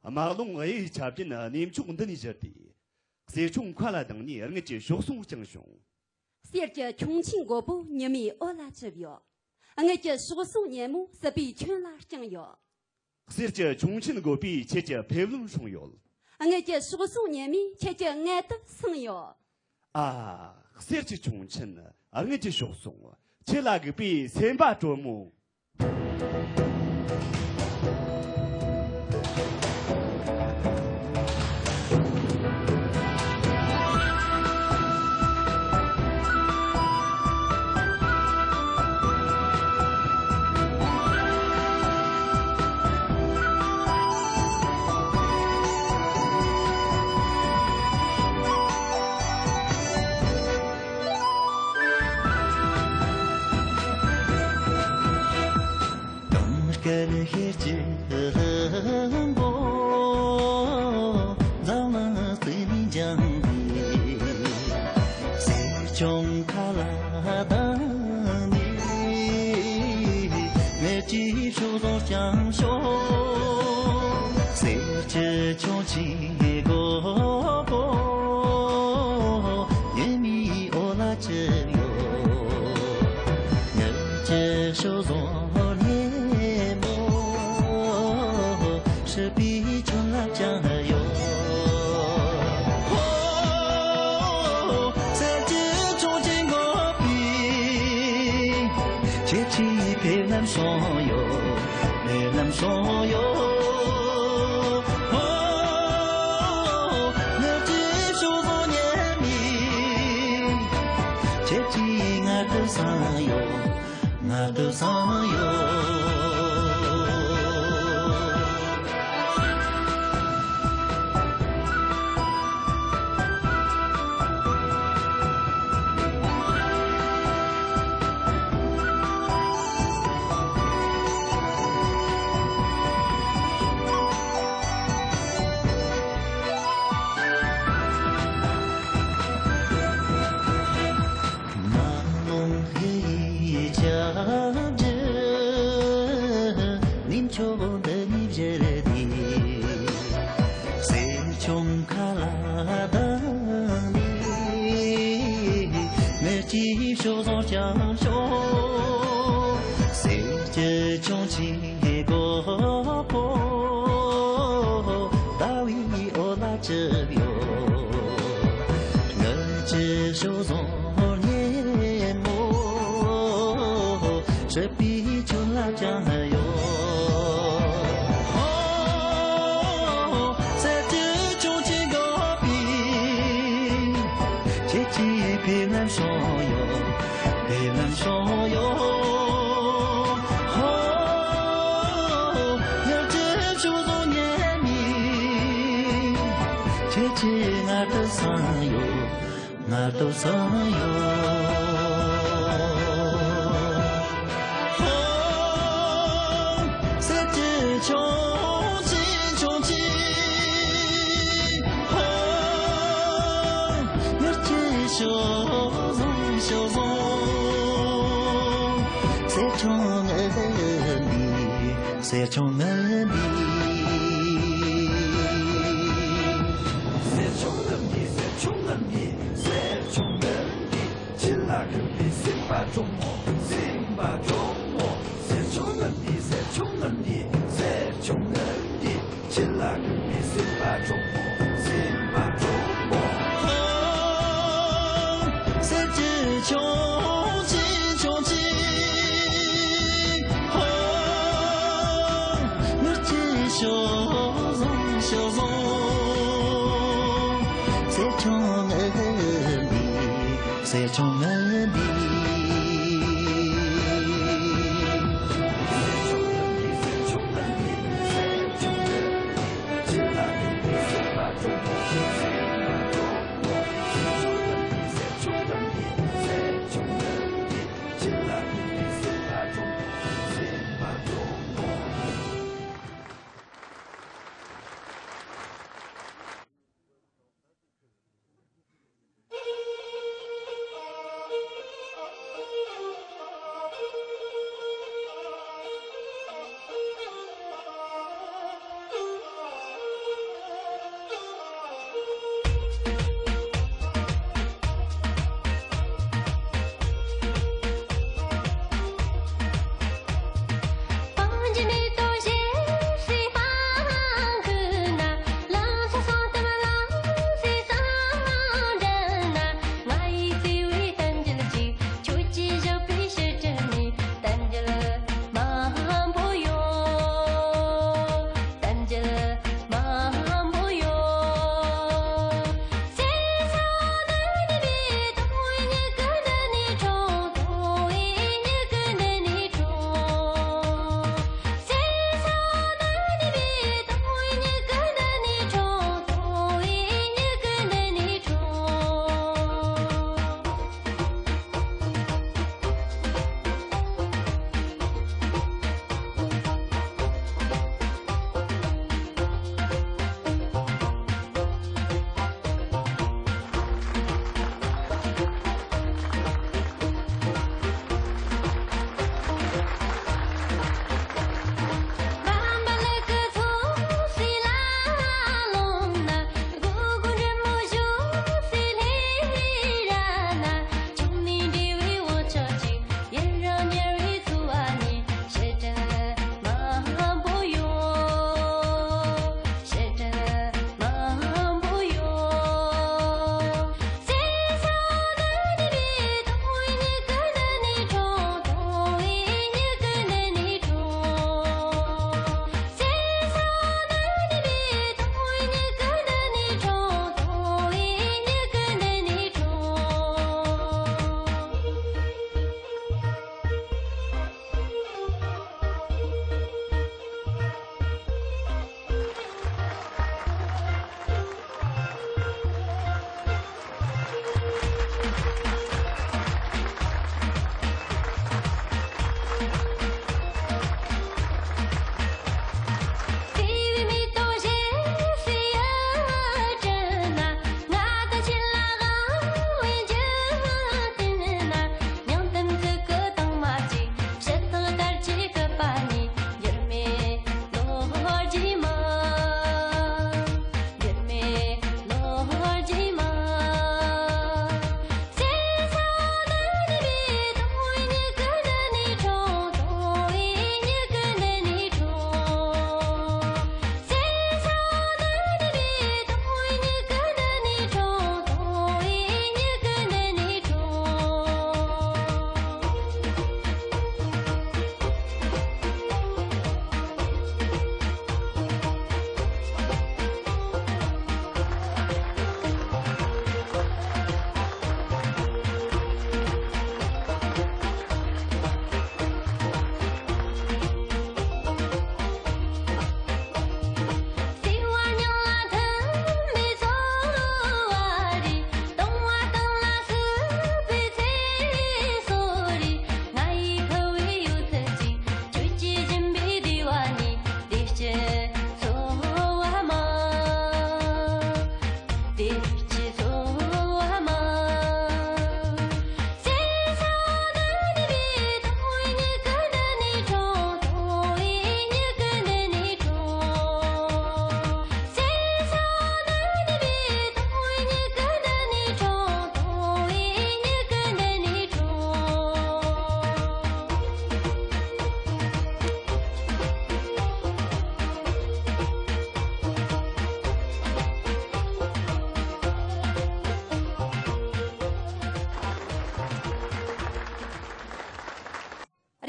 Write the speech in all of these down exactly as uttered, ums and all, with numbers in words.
དམག་རླུང་གཡུ་ཡི་ཆབ་རྒྱུན་གནས་མཆོག་འདི་ནས་བཞུར་ཏེ། གསེར་ཁྱུང་མཁའ་ལ་ལྡིང་ནས་དངུལ་གྱི་གཤོག་ཟུང་བརྐྱངས་བྱུང་། གསེར་གྱི་ཁྱུང་ཆེན་རྒོད་པོ་ཉི་མའི་འོད་ལ་བཅིབས་ཡོད། དངུལ་གྱི་གཤོག་ཟུང་ཉི་མོ་སྲིད་པའི་ཁྱོན་ལ་བརྐྱངས་ཡོད། གསེར་གྱི་ཁྱུང་ཆེན་རྒོད་པོས་ཁྱེད་ཀྱི་ཕེབས་ལམ་སྲུང་ཡོད། དངུལ་གྱི་གཤོག་ཟུང་ཉི་མས་ཁྱེད་ཀྱི་མངལ་དུ་སངས་ཡོད། ཨ། གསེར་གྱི་ཁྱུང་ཆེན། དངུལ་གྱི་གཤོག་ཟུང་། ཁྱེད་ལ་སྒུག་པའི་སེམས་པ་དྲོན་མོ། གངས་དཀར་ཤེལ་གྱི་མགོ། འཛམ་གླིང་སྲིད་ནས་འགྱངས་ཏེ། གསེར་ཁྱུང་མཁའ་ལ་ལྡིང་ནས། དངུལ་གྱི་གཤོག་ཟུང་བརྐྱངས་ཤོག་གསེར་གྱི་ཁྱུང་ཆེན་རྒོད་པོ། ཉི་མའི་འོད་ལ་བཅིབས་ཡོད། དངུལ་གྱི་གཤོག་ཟུང་སྙན་མོ། སྲིད་པའི་ཁྱོན་ལ་བརྐྱངས་ཡོད། ཧོ། གསེར་གྱི་ཁྱུང་ཆེན་རྒོད་པོས། ཁྱེད་ཀྱི་ཕེབས་ལམ་སྲུང་ཡོད། ཕེབས་ལམ་སྲུང་ཡོད། ཧོ། དངུལ་གྱི་གཤོག་ཟུང་ཉི་མས། ཁྱེད་ཀྱི་མངལ་དུ་སངས་ཡོད། མངལ་དུ་སངས་ཡོད། དམག་རླུང་གཡུ་ཡི་ཆབ་རྒྱུན་གནས་མཆོག་འདི་ནས་བཞུར་ཏེ། གསེར་ཁྱུང་མཁའ་ལ་ལྡིང་ནས། དངུལ་གྱི་གཤོག་ཟུང་བརྐྱངས་ཤོག་གསེར་གྱི་ཁྱུང་ཆེན་རྒོད་པོ། ཟླ་བའི་འོད་ལ་བཅིབས་ཡོད། དངུལ་གྱི་གཤོག་ཟུང་སྙན་མོ། སྲིད་པའི་ཁྱོན་ལ་བརྐྱངས་ཡོད། ཧོ། གསེར་གྱི་ཁྱུང་ཆེན་རྒོད་པོས། ཁྱེད་ཀྱི་ཕེབས་ལམ་སྲུང་ཡོད། ཕེབས་ལམ་སྲུང་ཡོད། ཧོ། དངུལ་གྱི་གཤོག་ཟུང་ཉི་མས། ཁྱེད་ཀྱི་མངལ་དུ་སངས་ཡོད། མངལ་དུ་སངས་ཡོད། ཧོ། གསེར་གྱི་ཁྱུང་ཆེན་ཁྱུང་ཆེན། ཧོ། དངུལ་གྱི་གཤོག་ཟུང་གཤོག་ཟུང་། གསེར་ཁྱུང་ངན་པས། གསེར་ཁྱུང་ངན་པས། གསེར་ཁྱུང་ངན་པས། གསེར་ཁྱུང་ངན་པས། གསེར་ཁྱུང་ངན་པས། ཁྱེད་ལ་སྒུག་པའི་སེམས་པ་དྲོན་མོ། སེམས་པ་དྲོན་མོ། གསེར་ཁྱུང་ངན་པས། གསེར་ཁྱུང་ངན་པས། གསེར་ཁྱུང་ངན་པས། ཁྱེད་ལ་སྒུག་པའི་སེམས་པ་དྲོན་མོ། སེམས་པ་དྲོན་མོ། ཧོ། གསེར་གྱི་ཁྱུང་ཆེན་ཁྱུང་ཆེན། ཧོ། དངུལ་གྱི་གཤོག་ཟུང་གཤོག་ཟུང་། གསེར་ཁྱུང་ངན་པས། གསེར་ཁྱུང་ངན་པས།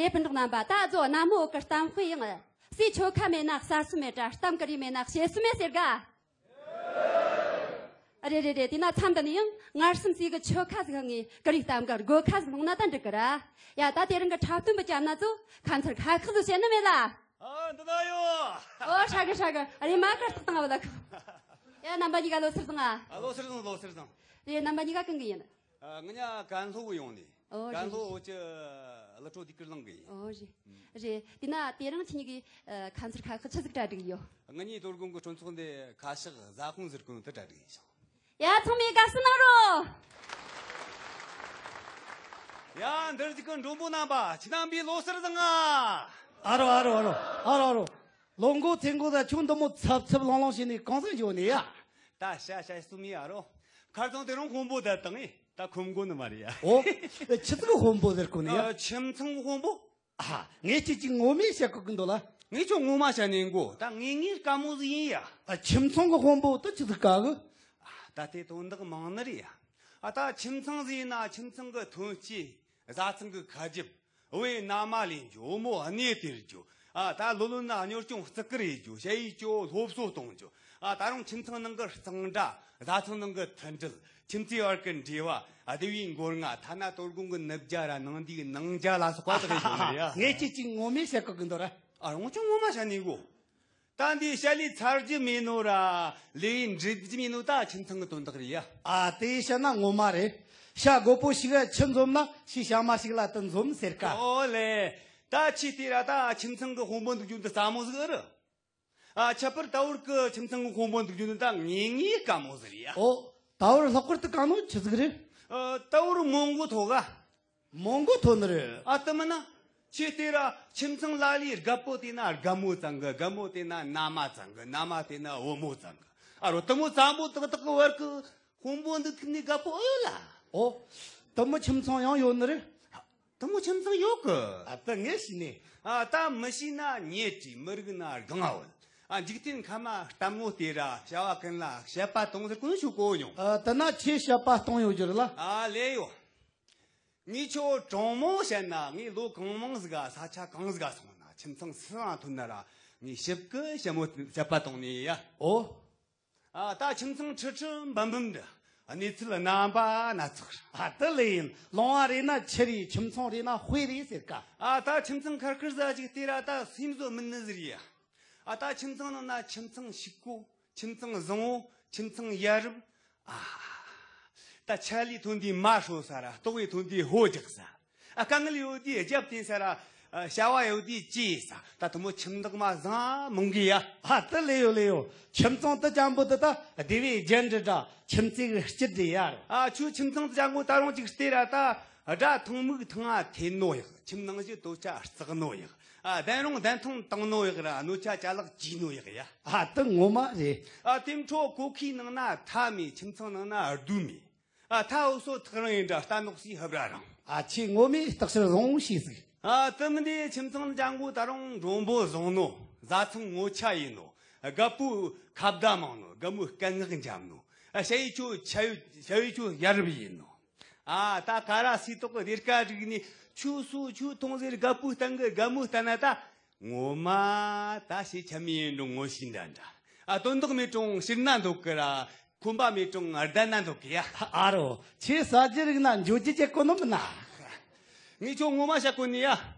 སྤུན་གྲོགས་རྣམ་པ། ད་གཟོད་གནའ་མོ་བོད་ཀྱི་གཏམ་དཔེ་ཡང་། སའི་ཆོལ་ཁ་མེད་ན་ཟ་སྲོལ་མེད་དྲ། གཏམ་གྱི་རིགས་མེད་ན་བཤད་སྲོལ་མེད་ཟེར་ག་རེད་རེད་རེད། དེས་ན་མཚམས་འདི་ནས་ཡང་ངར་སེམས་སའི་གི་ཆོལ་ཁ་ཟིག་ངས་གི་རིགས་གཏམ་གི་སྒོ་ཁ་ཟིག་ལོང་ན་ད་འགྲིག་གི་ར། ཡ། ད་དེ་རིང་གི་འཁྲབ་སྟོན་པ་ཅམ་ན་ཚོ་ཁ་མཚར་ཁ་ཁག་ཟིག་བཤད་ནི་མེད་ལ། ཨ། འདི་ན་ཡོད། ཨོ། ཧྲ་གི་ཧྲ་གི། རེད། མ་ཁར་ཐག་བཏང་བ་ལ་ཁུ། ཡ། རྣམ་པ་གཉིས་ཀ་ལོ་སར་བཟང་ཨ། ཨ། ལོ་སར་བཟང་། ལོ་སར་བཟང་། རེད། རྣམ་པ་གཉིས་ཀ་གང་གི་ཡིན། ཨ། ང་ཉ་ཀན་ལྷོ་གི་ཡོང་ནི། ཨོ། ཀན་རེད། ལྷོ་བོད་ཀྱི་ཀླུ་ཁྲོ་སྡེ་དཀར་གླིང་གི་ཡིན། ཨོ། རེད་རེད། དེས་ན་དེ་རིང་ཁྱེད་གཉིས་ཀྱིས་ཨ། ཁ་མཚར་ཁ་ཁག་ཆི་ཟིག་གྲ་སྒྲིག་ཡོད། ང་གཉིས་དོ་དགོང་གི་སྤྲོ་ཚོགས་འདི་ཁ་ཤགས་ཟ་ཁང་ཟེར་གོ་ནོ་དེ་གྲ་སྒྲིག་ཡིན་ཤག་ཡ། ཚང་མས་དགའ་བསུ་གནང་རོགས། ཡ། འདིར་བཞུགས་ཀྱི་མགྲོན་པོ་རྣམ་པ། ཁྱེད་རྣམ་པའི་ལོ་སར་བཟང་ཨ། ཨ་རོ་ཨ་རོ་ཨ་རོ་ཨ་རོ་ཨ་རོ། ལོ་འགོ་ཚེ་འགོ་ད་ཁྱོད་འདི་མོ་འཚབ་འཚབ་ལོང་ལོང་བྱས་ནས་གང་ཟིག་འགྱོ་ནི་ཡ། ད་ཤ་ཤ་སུ་མི་ཨ་རོ། ཁར་ཚང་དེ་རིང་དཔོན་པོ་ད་བཏང་ངས་ད་ཁོམ་གོ་ནི་མ་རེད་ཡ། ཨོ། ཆི་ཟིག་གི་དཔོན་པོ་ཟེར་གོ་ནི་ཡ། ཨ། ཁྱིམ་ཚང་གི་དཔོན་པོ། ཨ། ངས་ཁྱེད་ཀྱིས་ངོ་མས་བཤད་གོ་གི་འདུག་ལ། ངས་ཁྱོད་ངོ་མ་བཤད་ནས་གོ། ད་ངེས་ངེས་དཀའ་མོ་ཟིག་ཡིན་ཡ། ཨ། ཁྱིམ་ཚང་གི་དཔོན་པོ་ད་ཆི་ཟིག་དཀའ་གི། ཨ། ད་དེ་དོན་དག་མང་ནི་རེད་ཡ། ཨ། ད་ཁྱིམ་ཚང་ཟིག་ཡིན་ན་ཁྱིམ་ཚང་གི་ཐོན་སྐྱེད། བཟའ་ཚང་གི་ཁ་རྒྱབ། བུ་ཡི་མནའ་མ་ལེན་རྒྱུ། བུ་མོ་གནས་སྟེར་རྒྱུ། ཨ། ད་ལོ་ལོན་ན་གཉོར་སྐྱོང་བརྩི་བཀུར་ཡེད་རྒྱུ། ཞ་ཡི་ཇོ་སློབ་གསོ་གཏོང་རྒྱུ། ཨ། ད་རུང་ཁྱིམ་ཚང་ནང་གི་གཙང་སྦྲ། བཟའ་ཚང་ནང་གི་མཐུན་སྒྲིལ། ཁྱིམ་མཚེས་བར་གྱི་འབྲེལ་བ། ཨ། སྡེ་བའི་མགོ་རྔ། ཐ་ན་དོ་དགོང་གི་ནུབ་རྒྱ་ར་ནངས་དུས་ནངས་རྒྱ་ལ་སོགས་པ་དག་ཡོད་ནི་རེད་ཡ། ངས་ཁྱེད་ཀྱིས་ངོ་མས་བཤད་གོ་གི་འདུག་ར། ཨ། རང་ཁྱོད་ངོ་མ་བཤད་ནས་གོ། ད་འདི་བཤད་ལས་ཚར་རྒྱུ་མེད་ནོ་ར། ལས་འགྲུབ་རྒྱུ་མེད་ནོ་ད་ཁྱིམ་ཚང་གི་དོན་དག་རེད་ཡ། ཨ། དེ་བཤད་ན་ངོ་མ་རེད། བྱ་རྒོད་པོ་ཞིག་ཆུ་འཛོམས་ན་ཞེས་བྱ་མ་ཞིག་ལ་དུ་འཛོམས་ཟེར་ཀ། ཨོ་ལེ། ད་ཁྱེད་དེ་ར་ད་ཁྱིམ་ཚང་གི་དཔོན་པོ་འདུག་རྒྱུ་འདི་སླ་མོ་ཟིག་རེད། ཨ། ཁྱད་པར་ད་བར་གི་ཁྱིམ་ཚང་གི་དཔོན་པོ་འདུག་རྒྱུ་འདི་ད་ངེས་ངེས་དཀའ་མོ་ཟིག་རེད་ཡ། ཨོ། ད་བར་ལྷག་པར་དུ་དཀའ་ནོ་ཆི་ཟིག་རེད། ཨ། ད་བར་མོ་མགོ་ཐོག་ག་མོ་མགོ་ཐོན་ནི་རེད། ཨ། དེ་མིན་ན། ཁྱེད་དེ་ར་ཁྱིམ་ཚང་ལ་ལས་རྒད་པོ་དེ་ན་རྒད་མོ་ཙང་གི། རྒད་མོ་དེ་ན་མནའ་མ་ཙང་གི། མནའ་མ་དེ་ན་བུ་མོ་ཙང་གི། ཨ་རོ། དེ་མོ་ཙམ་པོ་ཏག་ཏག་གི་བར་གི་དཔོན་པོ་འདུག་ཐུབ་ནི་རྒད་པོ་ཨེ་ཡོད་ལ། ཨོ། དེ་མོ་ཁྱིམ་ཚང་ཡང་ཡོད་ནི་རེད། དེ་མོ་ཁྱིམ་ཚང་ཡོད་གི། ཨ། ད་ངས་ཤེས་ནི། ཨ། ད་མི་ཤེས་ན་ཉལ་དྲིས། མི་རིག་ན་སྒང་བུད། ཨ། འཇིག་རྟེན་ཁ་མ་ལྟད་མོ་སྟེ་ར། བྱ་བ་ཀུན་ལ་དཔྱད་པ་གཏོང་ཟེར་གོ་ནོ་ཞུ་གོ་མྱོང་། ཨ། དེ་ན་ཁྱེད་དཔྱད་པ་གཏོང་ཡོད་རྒྱུ་རེད་ལ། ཨ་ལེ་ཡོད། ངས་ཁྱོད་དྲང་མོ་བཤད་ན། ངས་ལོ་གང་མང་ཟིག་ག་ས་ཆ་གང་ཟིག་ག་སོང་ན། ཁྱིམ་ཚང་སུ་ཡང་ཐོན་ན་ར་ངས་ཞིབ་གི་ཞིབ་མོ་དཔྱད་པ་གཏོང་ནི་ཡ། ཨོ། ཨ། ད་ཁྱིམ་ཚང་ཁྲི་ཁྲི་འབུམ་འབུམ་འདི། གནས་ཚུལ་རྣམ་པ་སྣ་ཚོགས། ཨ། དེ་ལས་ཡིན། ལོང་བ་རེད་ན་ཆུ་རེད། ཁྱིམ་ཚང་རེད་ན་དཔེ་རེད་ཟེར་ཀ། ཨ། ད་ཁྱིམ་ཚང་ཁར་ཁར་ཟ་ཅིག་དེ་ར་ད་སེམས་བཟོ་མིན་ནི་ཟིག་རེད་ཡ། ཨ། ད་ཁྱིམ་ཚང་ནང་ན་ཁྱིམ་ཚང་ཕྱུག་པོ། ཁྱིམ་ཚང་བཟང་བོ། ཁྱིམ་ཚང་ཡ་རབས། ཨ། ད་ཆད་ལས་ཐོན་དུས་མར་ཧྲོ་ས་ར། ལྟོགས་ལས་ཐོན་དུས་ཕོ་རྒྱག་ས། ཨ། དཀའ་ངལ་ཡོད་དུས་རྒྱབ་བརྟེན་ས་ར། ཨ། བྱ་བ་ཡོད་དུས་ཅི་ཡེད་ས། ད་དེ་མོ་ཁྱིམ་བདག་མ་བཟང་མང་གི་ཡ། ཨ། དེ་ལེ་ཡོད་ལེ་ཡོད། ཁྱིམ་ཚང་དེ་ཅན་པོ་དེ་ད་སྡེ་བའི་རྒྱན་འདྲ་འདྲ། ཁྱིམ་མཚེས་ཀྱི་སྐྱིད་འདྲ་ཡ་ར། ཨ། ཁྱོད་ཁྱིམ་ཚང་དེ་ཅན་པོ་ད་རུང་ཅིག་བལྟས་ར་ད། དགྲ་ཐང་མིག་ཐང་ང་འཐེན་ནོ་ཡག། ཁྱིམ་ནང་བཞིན་དོ་ཆ་བརྩེགས་ནོ་ཡག། ཨ། བདེན་རུང་བདེན་ཐང་བཏང་ནོ་ཡག་ར། གནོད་ཆ་ཅ་ལག་བརྗེས་ནོ་ཡག་ཡ། ཨ། དེ་ངོ་མ་རེད། ཨ། དེ་འཕྲོ་གོ་ཁའི་ནང་ན་ཐ་མེད། ཁྱིམ་ཚང་ནང་ན་རྡོ་མེད། ཨ། ཐ་འུ་སོ་ཐག་རིང་ཡིན་འདྲ། རྟ་ནོག་སའི་ཧབ་ར་རིང་། ཨ། ཁྱེད་ངོ་མས་བརྟག་དཔྱད་བཟང་བོ་བྱོས་ཟིག། ཨ། དེ་མིན་དེ་ཁྱིམ་ཚང་ལ་ཅང་གོ་ད་རུང་མགྲོན་པོ་བཟང་ནོ། བཟའ་ཚང་ངོ་ཆ་ཡིན་ནོ། རྒད་པོ་ཁ་བརྡ་མང་ནོ། རྒན་མོ་སྐད་ངག་འཇམ་ནོ། ཨ། ཞ་ཡི་ཁྱོད་ཆ་ཡོད། ཞ་ཡི་ཁྱོད་ཡ་རབས་ཡིན་ནོ། ཨ། ད་ཀ་ར་སི་ཏོག་གི་སྡེར་ཁ་བསྒྲིགས་ནས་ཁྱོད་སོ་ཁྱོད་ཐོང་ཟེར། རྒད་པོ་སྟེང་གི་རྒན་མོ་ལྟ་ན་ད། ངོ་མ་ད་ཞེ་ཆ་མི་ཡིན་འགྲོ། ངོ་ཤེས་འདྲ་འདྲ། ཨ། དོན་དག་མེད་རུང་ཕྱིར་ན་འདོད་གི་ར། ཁོམ་པ་མེད་རུང་བསྡད་ན་འདོད་གི་ཡ། ཨ་རོ། ཁྱེད་ཟ་རྒྱུ་རིག་ན་འཇོ་རྒྱུ་བྱེད་གོ་ནོ་མིན་ན། ངས་ཁྱོད་ངོ་མ་བཤད་གོ་ནི་ཡ།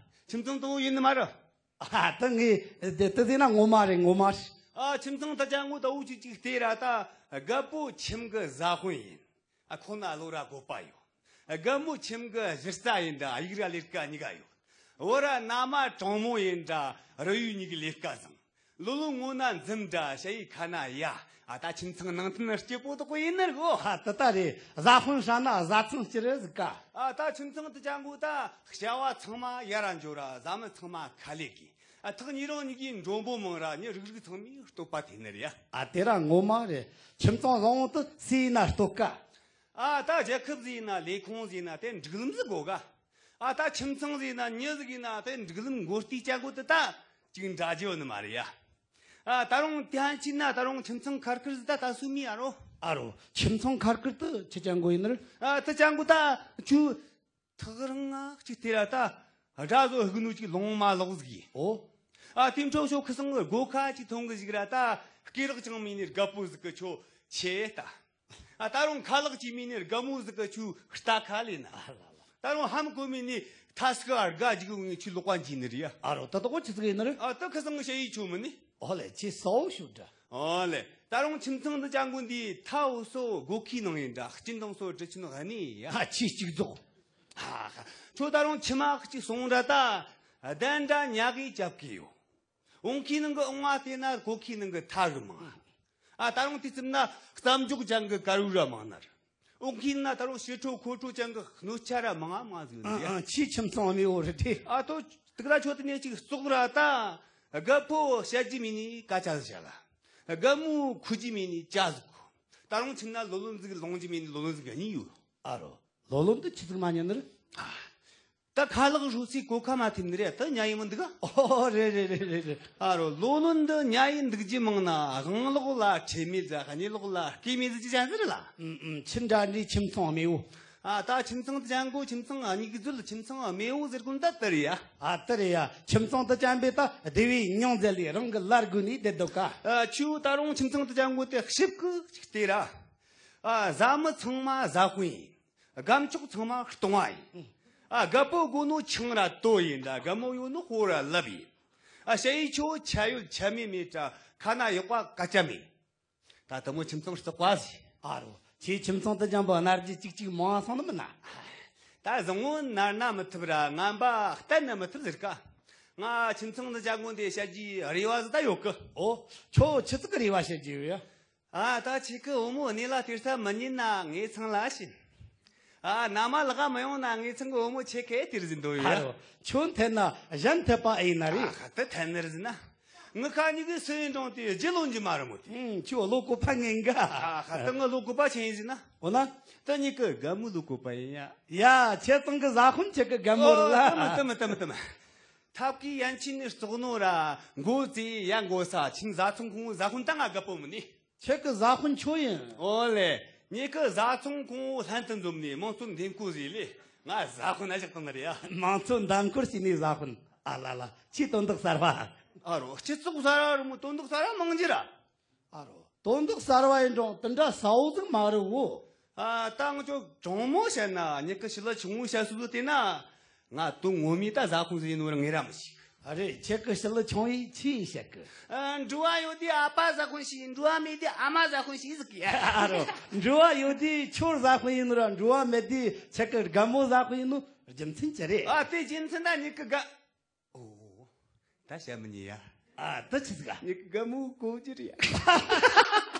ཁྱིམ་ཚང་དང་པོ་ཡིན་ནི་མ་རེད། ཨ། ད་ངས་དེ་དེ་ཟེར་ན་ངོ་མ་རེད། ངོ་མ་རེད། ཨ། ཁྱིམ་ཚང་ད་ཅང་གོ་ད་འུ་ཅིག་ཅིག་བལྟས་ར་ད། རྒད་པོ་ཁྱིམ་གི་བཟའ་དཔོན་ཡིན། ཨ། ཁོང་ན་བློ་ར་གོ་པ་ཡོད། རྒན་མོ་ཁྱིམ་གི་གཞི་རྩ་ཡིན་འདྲ། ཡིག་ར་ལས་ཀ་གཉིས་ཀ་ཡོད། བུ་ར་མནའ་མ་དྲང་མོ་ཡིན་འདྲ། རུ་ཡུ་གཉིས་ཀྱི་ལས་ཀ་བཟང་། ལོ་ལོན་ངོ་ན་འཛུམ་འདྲ། ཞ་ཡི་ཁ་ན་ཡ། ཨ། ད་ཁྱིམ་ཚང་ནང་བསྟན་སྐྱིད་པོ་དག་པོ་ཡིན་ནི་རེད་གོ། ཨ། དེ་ལྟ་རེད། བཟའ་དཔོན་ཧྲ་ན་བཟའ་ཚང་སྐྱིད་རེད་ཟིག་ཀ། ཨ། ད་ཁྱིམ་ཚང་དེ་ཅང་གོ་ད་བྱ་བ་ཚང་མ་ཡར་ར་འཇོ་ར། བཟའ་མི་ཚང་མ་ཁ་ལས་དགོས། ཨ། ཐག་ཉེ་རིང་གཉིས་ཀའི་མགྲོན་པོ་མང་ར། མི་རིགས་རིགས་ཚང་མའི་བསྟོད་པ་ཐོས་ནི་རེད་ཡ། ཨ། དེ་ར་ངོ་མ་རེད། ཁྱིམ་ཚང་བཟང་བོ་དེ་སུ་ཡིན་ན་བསྟོད་ཀ། ཨ། ད་རྒྱལ་ཁབ་ཟིག་ཡིན་ན། ལས་ཁུངས་ཟིག་ཡིན་ན། དེ་སྒྲིག་ལམ་ཟིག་དགོས་ག། ཨ། ད་ཁྱིམ་ཚང་ཟིག་ཡིན་ན། མྱི་ཟིག་ཡིན་ན། དེ་སྒྲིག་ལམ་མགོ་རྟིང་ཅན་པོ་དེ་ད་ཅིག་འདྲ་རྒྱུ་ཡོད་ནི་མ་རེད་ཡ། ཨ། ད་རུང་དེ་ཕྱིན་ན་ད་རུང་ཁྱིམ་ཚང་ཁར་ཁར་ཟིག་ད་ད་སུ་མི་ཨ་རོ། ཨ་རོ། ཁྱིམ་ཚང་ཁར་ཁར་དེ་ཆི་ཅན་པོ་ཡིན་ནི་རེད། ཨ། དེ་ཅན་པོ་ད་ཁྱོད་ཐག་རིང་ང་ཅིག་བལྟས་ར་ད། དགྲ་བཟོ་ཧུག་ནུ་ཅིག་ལོང་མ་ལོག་ཟིག་ཡིན། ཨོ། ཨ་དེ་འཕྲོ་ཤོ་ཁི་སང་གི་སྒོ་ཁ་ཅིག་ཐོན་གི་ཞིག་ར་ད། སྐེ་རགས་ཅང་མིན་ནི་རྒད་པོ་ཟིག་གི་ཆོ་ཆེ་ལྟ། ཨ་ད་རུང་ཁ་ལག་ཅིག་མིན་ནི་རྒན་མོ་ཟིག་གི་ཆུ་རྟ་ཁ་ལས་ན། ཨ་ལ་ལ། ད་རུང་ཧམ་གོ་མིན་ནི་ཐ་སྐ་རྒ་ཅིག་གི་ངི་ཆུ་ལོག་པ་འཇིག་ནི་རེད་ཡ། ཨ་རོ་ད་དོ་ཆི་ཟིག་ཡིན་ནི་རེད། ཨ་ད་ཁི་སང་གི་ཞ་ཡི་ཆུ་མིན་ནི། ཨོ་ལེ་ཆི་སོ་ཤུ་འདྲ། ཨོ་ལེ། ད་རུང་ཁྱིམ་ཚང་འདི་ཅང་གོ་འདི་ཐ་འུ་སོ་སྒོ་ཁའི་ནང་ཡིན་འདྲ། སྐྱིན་དང་སོ་དྲི་ཆུ་ནག་ནི་ཡ། ཨ་ཆི་གཅིག་རྫོགས། ཨ་ཁ། ཁྱོད་ད་རུང་ཁྱི་མ་གཅིག་སོང་འདྲ་ད། གདན་འདྲ་ཉག་གིས་རྒྱབ་ཀི་ཡོད། འོང་ཁའི་ནང་གི་ཨོང་བ་བལྟས་ན་སྒོ་ཁའི་ནང་གི་ཐ་གི་མང་། ཨ་ད་རུང་དུས་ཙམ་ན་རྩྭ་མཆོག་ཅན་གི་དཀར་བོའི་ར་མང་ན་ར། འོང་ཁའི་ནང་ན་ད་རུང་ཕྱི་ཁྲོ་ཁོ་ཁྲོ་ཅན་གི་སྣོད་ཆ་ར་མང་ང་མང་ཟིག་ཡོད་ཨང་ཡ། ཨང་ཆེས་ཁྱིམ་ཚང་མི་འོ་རེད་དེ། ཨ་ཐོ་དུག་ར་ཆོ་དེ་ནས་ཅིག་བཙོག་ར་ད། རྒད་པོ་བཤད་རྒྱུ་མིན་ནི་སྐད་ཆ་ཟིག་བཤད་ལ། རྒན་མོ་ཁུ་རྒྱུ་མིན་ནི་ཇ་ཟིག་གོ། ད་རུང་ཁྱིམ་ན་ལོ་ལོན་ཟིག་ལོང་རྒྱུ་མིན་ནི་ལོ་ལོན་ཟིག་གཉིས་ཡོད། ཨ་རོ། ལོ་ལོན་དུ་ཆི་ཟིག་མ་ཉན་ནི་རེད། ཨ། ད་ཁ་ལག་རུ་སི་གོ་ཁ་མ་ཐིམ་ནི་རེད་ད་ཉ་ཡི་མི་འདུག་ག་ཨོ་རེད་རེད་རེད་རེད་རེད། ཨ་རོ་ལོ་ལོན་འདི་ཉ་ཡི་འདུག་རྒྱུ་མང་ན་དབང་ལོག་ལ་ཁྲེལ་མེད་ཟ་གཉིད་ལོག་ལ་སྐེ་མེད་ཟ་ཅི་ཅན་ཟེར་ལ། ཨུམ་ཨུམ་ཁྱིམ་འདྲ་འདྲའི་ཁྱིམ་ཚང་མེད་འོ། ཨ་ད་ཁྱིམ་ཚང་དུ་ཅན་གོ་ཁྱིམ་ཚང་ཨ་ཉིག་རྫུལ་ཁྱིམ་ཚང་མེད་འོ་ཟེར་གོ་ད་དེ་རེད་ཡ། ཨ་དེ་རེད་ཡ་ཁྱིམ་ཚང་དུ་ཅན་པས་ད་སྡེ་བའི་མྱིང་མཛད་ལས་རང་གི་ལར་དགོས་ནས་བསྡད་འདུག་ག་ཨ་ཁྱོད་ད་རུང་ཁྱིམ་ཚང་དུ་ཅན་གོ་དེ་ཞིབ་གི་ཅིག་བལྟས་ར། ཨ་བཟའ་མི་ཚང་མ་བཟའ་དཔོན་ཡིན། སྒམ་ཆོག་ཚང་མ་གཏོང་བ་ཡིན། ཨ་རྒད་པོ་དགོ་ནོ་ཆང་ར་དོ་ཡིན་ད་རྒན་མོ་ཡོད་ནོ་ཧོ་ར་ལབ་ཡིན། ཨ་ཞ་ཡི་ཆོ་ཆ་ཡོད་ཆ་མེད་མེད་ད་ཁ་ན་ཡག་པ་ཀ་ཅ་མེད། ད་དུ་མོ་ཁྱིམ་ཚང་རྩག་པ་ཟིག་ཨ་རོ་ཁྱེད་ཁྱིམ་ཚང་དུ་ཅང་པོ་ནར་གྱི་ཅིག་ཅིག་མང་སོང་ནི་མིན་ན། ད་བཟང་ངོ་ནར་ན་མི་ཐུབ་ར་ངན་པ་གཏན་ན་མི་ཐུབ་ཟེར་ཀ་ང་ཁྱིམ་ཚང་དུ་ཅང་གོ་འདི་བཤད་རྒྱུའི་རེ་བ་ཟིག་ད་ཡོད་གི་ཨོ། ཁྱོད་ཆི་ཚིག་གི་རེ་བ་བཤད་རྒྱུ་ཡོད་ཡ། ཨ་ད་ཁྱེད་ཀྱི་བུ་མོ་གནས་ལ་སྟེར་ས་མི་ཉན་ན་ངའི་ཚང་ལ་བྱིན། ཨ་ན་མ་ལག་མི་ཡོང་ན་ངའི་ཚང་གི་བུ་མོ་ཁྱེད་ཀྱིས་སྟེར་ཟིན་འདོད་ཡོད། ཨ་རོ་ཁྱོད་འཐད་ན་གཞན་འཐད་པ་ཨེ་ཡིན་ན་རེད། ཨ་ཧ་ད་འཐད་ནི་རེད་ཟིན་ན། ངི་ཁ་གཉིས་ཀྱི་སུ་ཡིན་རུང་དེ་རྒྱུ་ལོན་རྒྱུ་མ་རེད་མོ་དེ། ཨུམ་ཁྱོད་བློ་བཀོད་པ་ངན་ག་ཨ་ཧ་ད་ངི་བློ་བཀོད་པ་ཆེན་ཡིན་ཟིན་ན། འོ་ན། ད་གཉིས་ཀྱི་རྒན་མོ་བློ་བཀོད་པ་ཡིན་ཡ། ཡ་ཁྱེད་ཚང་གི་བཟའ་དཔོན་ཁྱེད་ཀྱི་རྒན་མོ་རེད་ལ། ཨོ་ད་མི་ད་མི་ད་མི་ད་མི། ཐབ་ཀའི་ཡན་ཆད་ནས་བཙོག་ནོ་ར་མགོ་ཙེ་ཡ་མགོ་ས་ཁྱིམ་བཟའ་ཚང་ཁོང་བཟའ་དཔོན་ད་ང་རྒད་པོ་མིན་ནི། ཁྱེད་ཀྱི་བཟའ་དཔོན་ཁྱོད་ཡིན། ཨོ་ལེ། ངེད་ཀྱི་བཟའ་ཚང་ཁོང་ལྷན་དུ་འཛོམས་ནས་མང་གཙོ་འདེམས་བསྐོ་ཟིག་ལས་ང་བཟའ་དཔོན་ན་བཞག་བཏང་ནི་རེད་ཡ། མང་གཙོ་འདེམས་བསྐོ་བྱས་ནས་བཟའ་དཔོན་ཨ་ལ་ལ་ཁྱེད་དོན་དག་གསར་བ། ཨ་རོ་སྤྱི་ཚོགས་གསར་བ་རུ་མོ་དོན་དག་གསར་བ་མང་རྒྱུ་ར། ཨ་རོ། དོན་དག་གསར་བ་ཡིན་རུང་དེ་འདྲ་གསལ་བོ་ཟིག་མ་རེད་བོ། ཨ་ད་ང་ཚོ་དྲང་མོ་བཤད་ན་ངེད་ཀྱི་ཞི་ལི་ཆུང་ངུའི་བཤད་སྲོལ་དེ་ན། ང་དོན་ངོ་མའི་ད་བཟའ་དཔོན་ཟིག་ཡིན་ནོ་ར་ངེད་ར་མི་ཤེས། ཨ་རེད་ཁྱེད་ཀྱི་ཞི་ལི་ཆུང་ཡིས་ཆི་ཡིས་བཤད་གི་ཨ་འགྲོ་བ་ཡོད་དུས་ཨ་ཕ་བཟའ་དཔོན་ཞིག་ཡིན། འགྲོ་བ་མེད་དུས་ཨ་མ་བཟའ་དཔོན་ཞིག་ཟིག་གི་ཨ་རོ། འགྲོ་བ་ཡོད་དུས་ཁྱོད་བཟའ་དཔོན་ཡིན་ནོ་ར་འགྲོ་བ་མེད་དུས་ཁྱེད་ཀྱི་རྒན་མོ་བཟའ་དཔོན་ཡིན་ནོ་རྒྱུ་མཚན་ཅི་རེད། ཨ་དེ་རྒྱུ་མཚན་ད་ངེད་ཀྱི་རྒན། ཨོ། ད་བཤད་མི་ཉན་ཡ། ཨ་ད་ཆི་ཟིག་ག་ངེད་ཀྱི་རྒན་མོ་གོ་རྒྱུ་རེད་ཡ།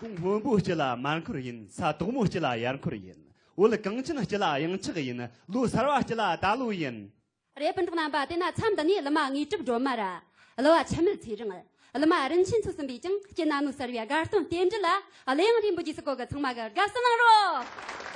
དགུང་སྔོན་པོའི་དཀྱིལ་ལ་མར་འཁོར་ཡིན། ས་དོག་མོའི་དཀྱིལ་ལ་ཡར་འཁོར་ཡིན། བོད་གངས་ཅན་དཀྱིལ་ལ་གཡང་ཆགས་ཡིན། ལོ་གསར་བ་དཀྱིལ་ལ་ད་ལོ་ཡིན། རེད། སྤུན་གྲོགས་རྣམ་པ། དེས་ན་མཚམས་འདི་ནས་གླུ་མ་དངོས་གྲུབ་སྒྲོལ་མ་ར། གླུ་བ་འཆི་མེད་ཚེ་རིང་། གླུ་མ་རིན་ཆེན་མཚོ་གསུམ་པས་ཀྱང་སྐྱེ་གནས་ནོར་གསར་བའི་དགའ་སྟོན་རྟེན་འབྲེལ་ལ་གླུ་དབྱངས་རིན་པོ་ཆེ་སི་ཀོ་གི་ཚང་མ་གི་དགའ་བསུ་གནང་རོགས།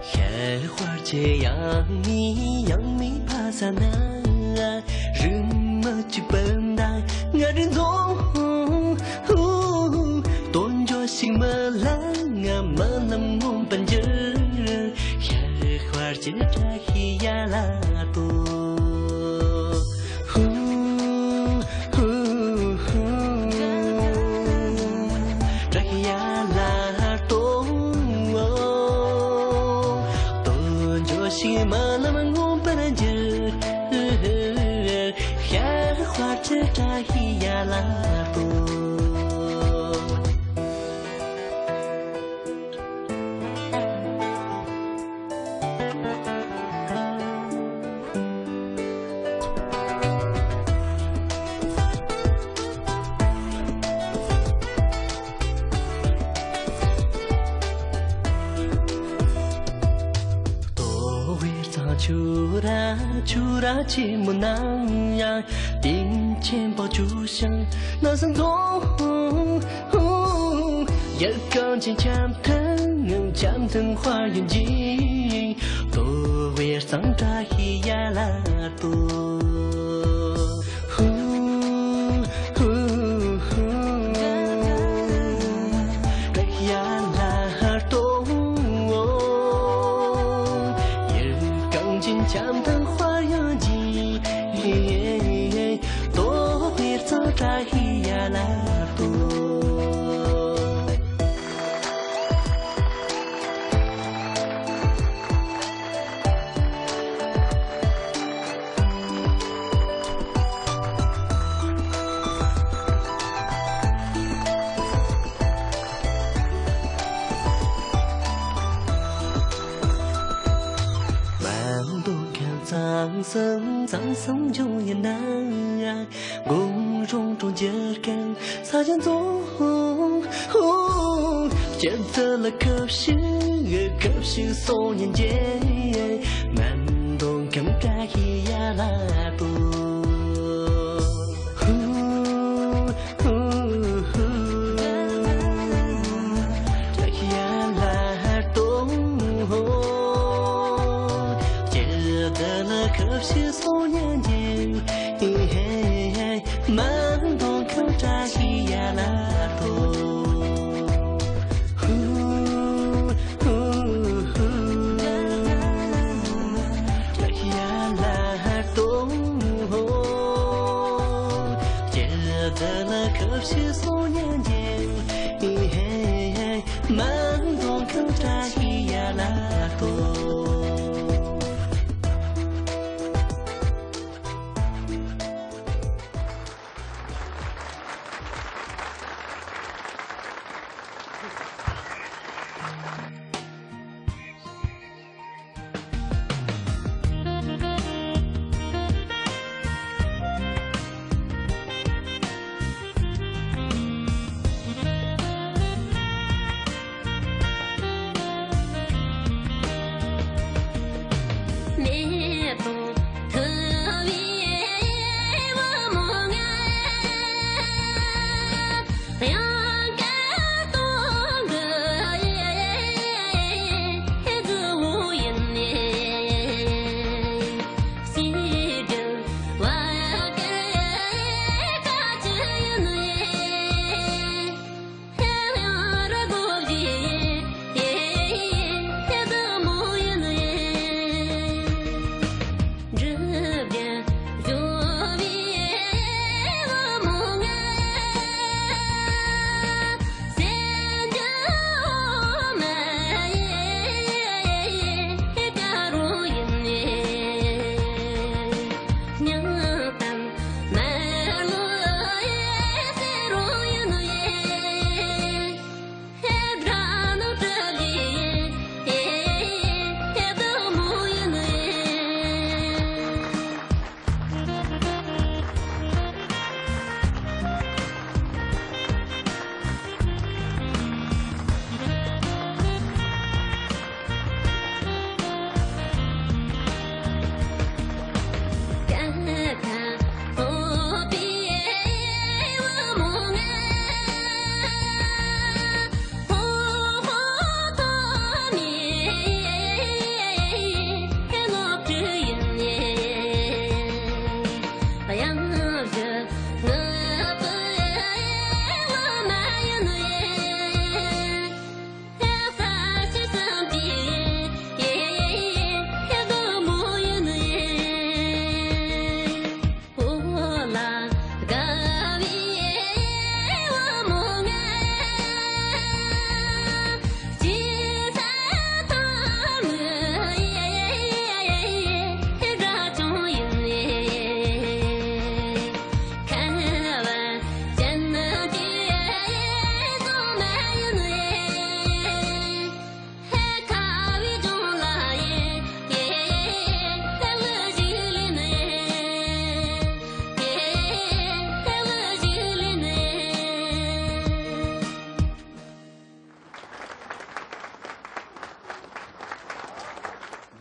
ཤར་དཔལ་གྱི་ཡང་མི་ཡང་མི་ཕ་ས་ན། རིན་མ་གཅིག་པུ་འདའ་ང་རིན་རྫོང་། དོན་འཇོ་ཞིག་མ་ལ་ང་མ་ལམ་མངོན་པར་འགྱུར། ཤར་དཔལ་གྱི་བཀྲ་ཤིས་ཡ་ལ་ཏོ། བཀྲ་ཤིས་ཡ་ལ་ཏོ། དོན་འཇོ་ཞིག་མ་ལམ་མངོན་པར་འགྱུར། ཤར་དཔལ་གྱི་བཀྲ་ཤིས་ཡ་ལ་ཏོ། ཆུ་ར་ཆུ་ར་ཆེན་མོ་ནང་ཡང་སྟེང་ཆེན་པོ་ཆུ་ཤང་ན་སང་ཐོང་། ཡར་གངས་ཅན་འཆམ་ཐང་འཆམ་ཐང་དཔལ་ཡོན་གྱི། ཏོ་བེར་གཙང་བཀྲ་ཤིས་ཡ་ལ་ཏོ། མང་དུ་ཁྱབ་གཙང་གསུམ་གཙང་གསུམ་འབྱུང་ཡིན་ན། གུང་རོང་གྲོང་ཁྱེར་ཁང་ས་ཆ་རྫོང་། སྤྱི་ཚོགས་ལ་ཁབ་ཤིག་ཁབ་ཤིག་སོང་ཉིན་རྗེས། མན་དོང་ཁམས་བཀྲ་ཤིས་ཡ་ལ་ཏོ།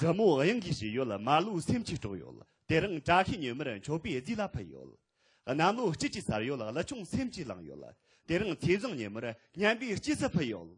འབྲི་མོ་དབྱངས་ཀྱིས་བྱས་ཡོད། མར་ལོ་སེམས་ཀྱིས་དཀྲོགས་ཡོད། དེ་རིང་བཀྲ་ཤིས་ཉིན་མོར་མཆོད་པའི་རྫས་ལ་ཕུལ་ཡོད། གནམ་ལོ་དཀྱིལ་གྱི་སར་ཡོད། གླུ་ཆུང་སེམས་ཀྱིས་བླངས་ཡོད། དེ་རིང་ཚེས་བཟང་ཉིན་མོར་སྙན་པའི་སྐྱེས་སུ་ཕུལ་ཡོད།